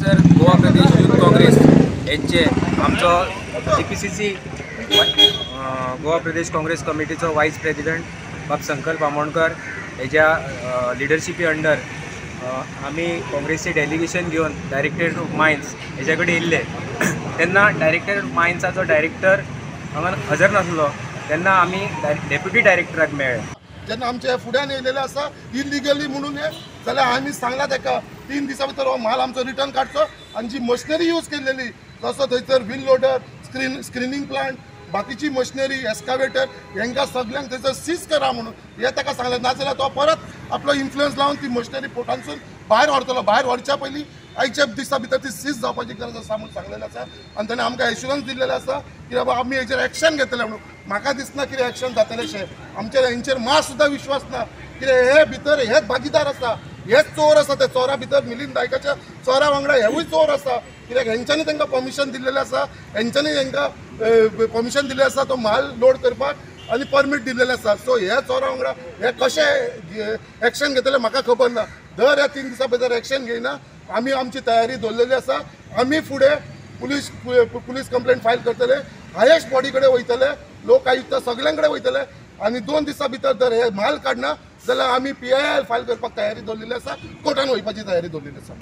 हांगासर गोवा प्रदेश यूथ काँग्रेस हेंचे आमचो GPCC Goa Pradesh Congress कमिटीचो वायस प्रेजिडंट बाब संकल्प आमोणकर हेज्या लिडरशिपी अंडर आमी काँग्रेसचे डेलिगेशन घेवन डायरेक्टरेट ऑफ मायन्स हेज्या कडेन येयल्ले. तेन्ना डायरेक्टरेट ऑफ मायन्साचो डायरेक्टर हांगा हजर नासलो. तेन्ना आमी डेप्युटी डायरेक्टराक मेळ्ळे. जेन्ना आमचे फुड्यान येयलेले आसा इलिगली म्हणून हे, जाल्यार आमी सांगला ताका 3 दिसां भितर हो म्हाल आमचो रिटर्न काडचो आनी जी मशिनरी यूज केलेली जसो थंयसर व्हील लोडर, स्क्रिनींग प्लांट, बाकीची मशिनरी, एस्कावेटर हेंकां सगल्यांक थंयसर सीज करा म्हणून हे ताका सांगलें. नाजाल्यार तो परत आपलो इन्फ्लुयन्स लावन ती मशिनरी पोर्टांसून भायर व्हरतलो. भायर व्हरच्या पयलीं आयच्या दिसा भितर ती सीज जावपाची गरज आसा म्हणून सांगलेलें आसा. आनी ताणें आमकां एश्युरन्स दिल्लेलें आसा की बाबा आमी हेजेर एक्शन घेतले म्हणून. म्हाका दिसना कितें एक्शन जातलें शें. आमच्या हेंचेर मात सुद्दां विश्वास ना. कितें हे भितर हेच भागीदार आसा, हेच चोर आसा. त्या चोरा भितर मिलिंद नायकाच्या चोरा वांगडा हेवूय चोर आसा. कित्याक हेंच्यांनी तांकां परमिशन दिल्लेलें आसा, हेंच्यांनी हेंकां परमिशन दिल्लें आसा तो म्हाल लोड करपाक आनी परमीट दिल्लेलें आसा. सो ह्या चोरा वांगडा हे कशें एक्शन घेतले म्हाका खबर ना. दर ह्या 3 दिसां भितर एक्शन घेयना आमी आमची तयारी दवरलेली आसा. आमी फुडें पुलीस कंप्लेंट फायल करतले, हायेस्ट बॉडी कडेन वयतले, लोक आयुक्त सगळ्यां कडेन वयतले आनी 2 दिसां भितर जर हे म्हाल काडना जाल्यार आमी PIL file करपाक तयारी दवरलेली आसा, कोर्टान वयपाची तयारी दवरलेली आसा.